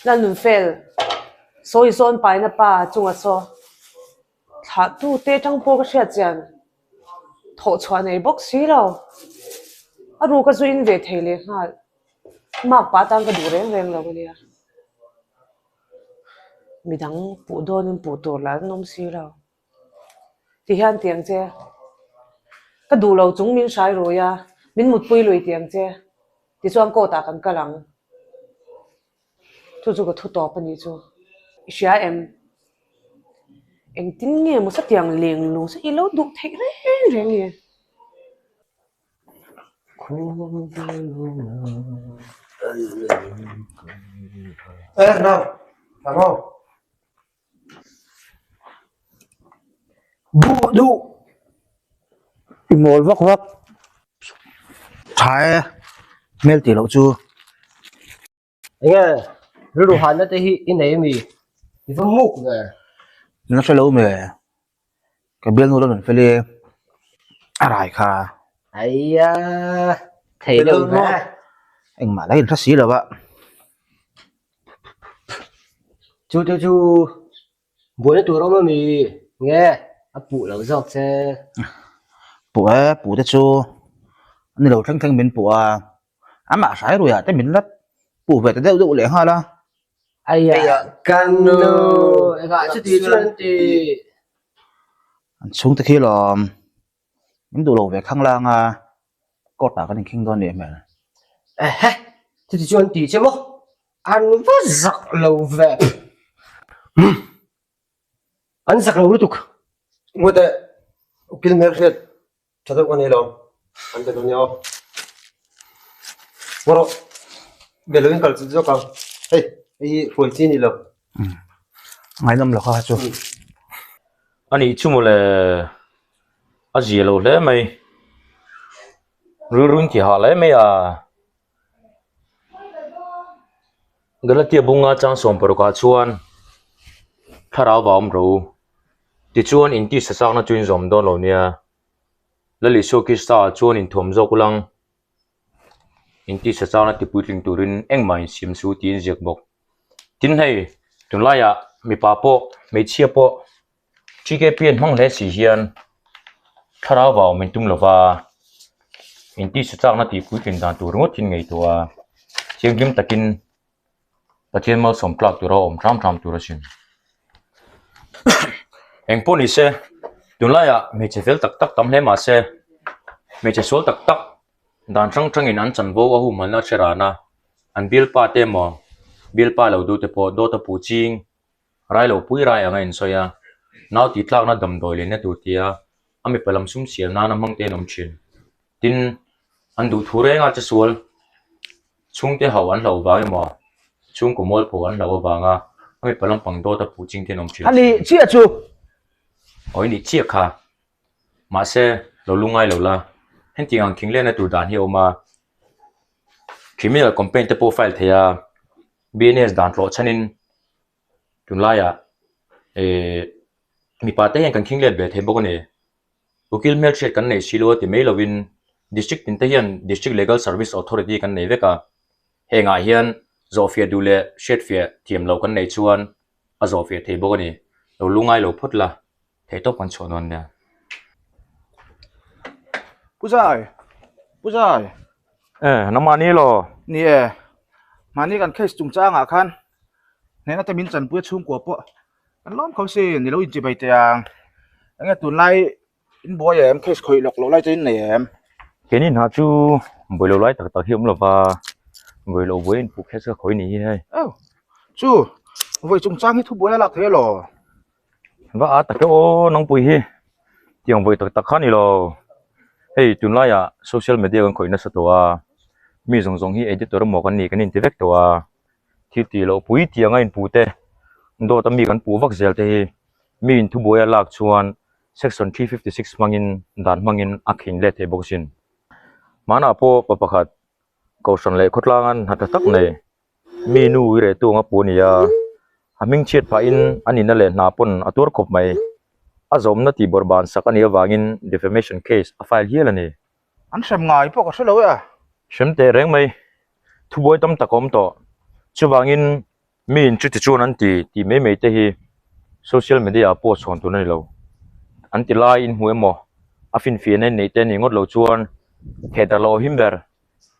Lalnunfel, sawi zawn paina pa chunga saw thlahtute atang pawh ka hriat chian thawh chhuah nei bawk si lo. A ruka zu in ve thei leh nghal. Mark pa atan ka duh reng reng lo a nia. Midang puh dawnin puh tur lah an awm si lo. Ti hian tiang che. Ka duh lo chung min hrai rui a, min mutpui lui tiang che. Tichuan court ah kan kal ang. Chu chu ka thu tawp a nih chu. I hria em? Engtin nge maw satiang leng lung sa i lo duh theih reng reng ni? Eh, nau, nau. Duh duh i mawl vak vak tha e hmel tih loh chu. Enge rilru hanna te hi i nei ami? I va muk ve. Na hre lo me ka bialnu la rawn fel i a rai kha. Aia thei deuh ve. Engmah la inhre si lo a. Chu te chu buaina tur awm ami nge a puh lo zawk che. Puh e, puh te chu a ni lo thleng thleng min puh a, amah hrai ruiah te min la puh ve ta deuh deuh leh nghal a. Aia ka nu engah chuti chuan an ti. An chhungte khi lawm. Min duh lo ve khang lang a, court ah kan inkhing dawn leh hmel. Ehe, chuti chuan ti che maw? An va zak lo ve. Umm, an zak lo lutuk. Ngawt e, ukil hmel hriat tha deuh ka nei lo, an be dawn nia aw. Ngaw rawh, be loin kal chilh zawk ang, hei, hei hi hruai chi a ni lo. Ngaihnawm lo kha chu. A nih chu mawle a zia lo hle mai rilru in ti hah hle mai a Galatia bunga chang sawm paruk ah chuan thlarau va awm ro tichuan intisa chakna chu in zawm dawn lo nia Lal Isua Krista ah chuan inthuam zawk ulang. Intisa changna tipuitling turin engmah insiam su tiin ziak bawk. Tin hei, tunlaiah mipa pawh hmeichhia pawh TKP an hmang hle si hian thlarau vau min tum lova intisa chakna tihpuitlin dan tur ringawt hi an ngaihtuah a, thianghlim takin Pathian malsawm tlak tura awm hram hram tur asin. Eng pawh ni se, tunlaiah hmeichhe fel tak tak tam hle mah se, hmeichhe sual tak tak dan hrang hrangin an chanvo a humhalna a hre ran a, an bialpa te emaw bialpa lo duh te pawh dawt a puh ching rai lo pui rai ang a insawi a, nau tih tlakna damdawi lenna tur tia a mipa lam sum siam nana hmang te an awm thin. Tin, an duh thu reng a che sual chhungte ho an hlauh vang emaw chhungkaw mualpho an hlauh avanga a mipa lampang dawt a puh ching te an awm thin. A nih chiah chu. Aw i nih chiah kha. Mahse, lo lungngai lo la. Hengtiang ang thing lehna tur dan hi a awm a. Criminal complaint te pawh file thei a, BNS dan tlawh chhanin tunlaiah eh mipa te hian kan khing let ve thei bawk a ni. Ukil hmelhriat kan neih si lo a ti mai lovin District tin te hian District Legal Service Authority kan nei vek a, hengah hian zawhfiah duh leh hriatfiah thiam loh kan neih chuan a zawhfiah thei bawk a ni. Lo lungngai lo phawt la, theihtawp kan chhuah dawn nia. Pu Zai! Pu Zai! E, nangmah ni elaw? Ni e, mahni kan case chungchangah khan hnehna te min chanpui a chhungkua pawh Kan lawm kho sin, i lo inti bai teh ang. Enge tunlai in buai em, case khawih lawk loh lai te in nei em? Keini hna chu buai lo lai tak tak hi awm lova, buai loh buai inpuh case ka khawih ni hi hei. Aw, chu vawi chungchang hi thubuai a lak thei elaw? Va a tak e aw nangpui hi, tiang vawi tak tak kha ni lo. Hei tunlaiah social media kan khawih nasa tawh a, mi zawng zawng hi editor emaw kan nih kan inti vek tawh a. Thil tih loh pui tiang a inpuh te, dawt a mi kan puh vak zel te hi mi inthubuai a lak chuan section 356 hmangin dan hmangin a khin let thei bawk sin. Hmanah pawh pa pakhat Kohhran leh khawtlang an hna tha tak nei mi nu i reh tu anga puh a ni a, a hming chhiat phahin a nihna leh hna pawn a tuar khawp mai. A zawmna tih bawrh ban sak a nih avangin defamation case a file hial a ni. An hrem ngai pawh ka hre lo e a. Hrem teh reng mai. Thubuai tam tak a awm tawh. Chuvangin. Miin chuti chuan an ti tih mai mai te hi social media ah pawh chhawn tur a ni lo. An ti lai in hmu emaw a finfiahna in neih te a nih ngawt loh chuan theh darh loh a him ber.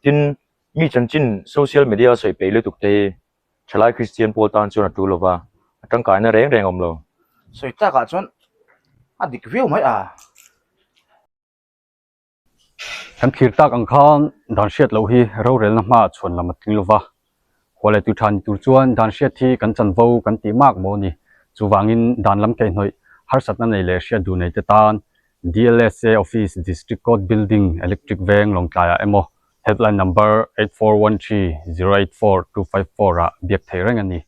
Tin, mi chanchin social media a sawi peih lutuk te hi thalai Kristian pawl tan chuan a tul lova, a tangkaina reng reng a awm lo. Sawi takah chuan a dik viau mai a. Kan thlir tak ang khan dan hriat loh hi rorelna hmaah chhuan lam a tling lova, khua leh tui tha ni tur chuan dan hriat hi kan chanvo kan tih mak maw ni. Chuvangin dan lam keihnawih harsatna nei leh hriat duh nei te tan DLSA Office District Court Building Electric Veng Lawngtlaiah emaw Helpline Number 8413 084 254 ah biak theih reng a ni.